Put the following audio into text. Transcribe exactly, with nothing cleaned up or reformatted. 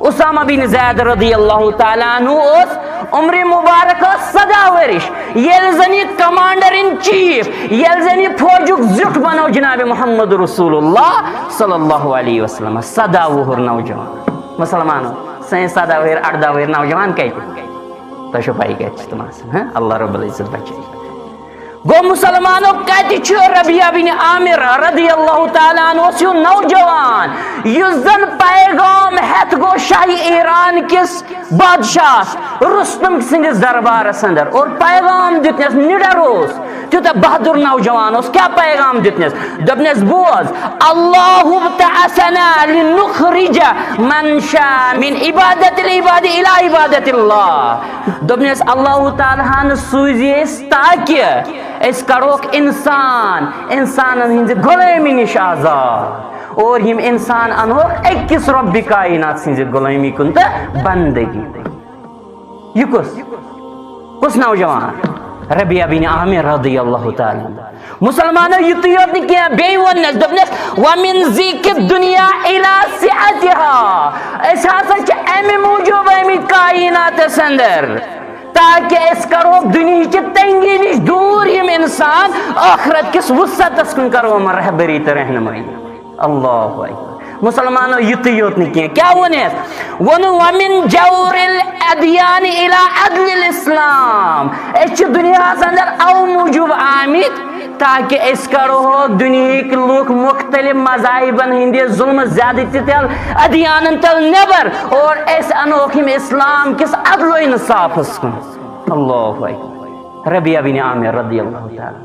اسامہ بن زید رضی اللہ تعالیٰ عنہ اوس، عمر مبارک ٲس سداہ ؤرِش۔ ییٚلہِ زن یہِ commander in chief، ییٚلہِ زن یہِ فوجُک زیُٹھ بنو جناب محمد رسول اللہ صلی اللہ علیہ وسلم، سداہ وُہُر نوجوان۔ مسلمانو، سٲنۍ سداہ وُہٕرۍ، ارداہ وُہٕرۍ نوجوان کتہِ؟ تۄہہِ چھو پَیی کَتہِ چھِ تِم آسان، ہاں؟ اللہ رب العزت بچٲیِن۔ گوٚو مسلمانو، کَتہِ چھُ ربیعہ بن عامر رضی اللہ تعالیٰ عنہ؟ اوس یہِ نوجوان یُس زَن پیغام ہٮ۪تھ گوٚو شاہِ ایران کِس بادشاہس رستم سٕنٛدِس دربارس اندر اور پیغام دیُتنس، نِڈر اوس، تیوٗتاہ بہادُر نوجوان اوس۔ کیٛاہ پیغام دیُتنس؟ دوٚپنس، بوز، اللہ ابتعثنا لنخرج من شاء من عبادت العباد الی عبادت اللہ۔ دوٚپنس، اللہ تعالیٰ ہن سوٗزِ أسۍ تاکہِ أسۍ کروکھ انسان انسانن ہٕنٛزِ غلٲمی نِش آزاد اور یِم انسان انہوکھ أکِس رۄبِ کائنات سٕنٛزِ غلٲمی کُن تہٕ بندگی۔ یہِ کُس؟ کُس نوجوان؟ ربیعہ بن عامر رضی اللہ تعالیٰ عنہ۔ مسلمانو، یُتُے یوت نہٕ کینٛہہ، بیٚیہِ ووٚننس، دوٚپنس، ومن ضیق الدنیا الی سعتها، أسۍ ہسا چھِ امہِ موٗجوٗب آمٕتۍ کائناتس اندر تاکہِ أسۍ کرہوکھ دُنیہٕچہِ تنگی نِش دوٗر یِم انسان، ٲخرت کِس وسعتس کُن کرو یِمن رہبری تہٕ رہنمٲیی۔ اللہ اکبر۔ مسلمانو، یُتُے یوت نہٕ کینٛہہ، کیٛاہ ووٚن اَسہِ؟ ووٚن، ومن جور الادیان الی عدل الاسلام۔ أسۍ چھِ دُنیاہس اندر او موٗجوٗب آمٕتۍ تاکہِ أسۍ کرہوکھ دُنیہٕکۍ لُکھ مختلف مذاہبن ہٕنٛدِ ظلمہٕ زیادتی تل، ادیانن تل نٮ۪بر اور أسۍ انہوکھ یِم اسلام کِس عدل و انصافس کُن۔ اللہ اکبر۔ ربیعہ بن عامر رضی اللہ تعالیٰ۔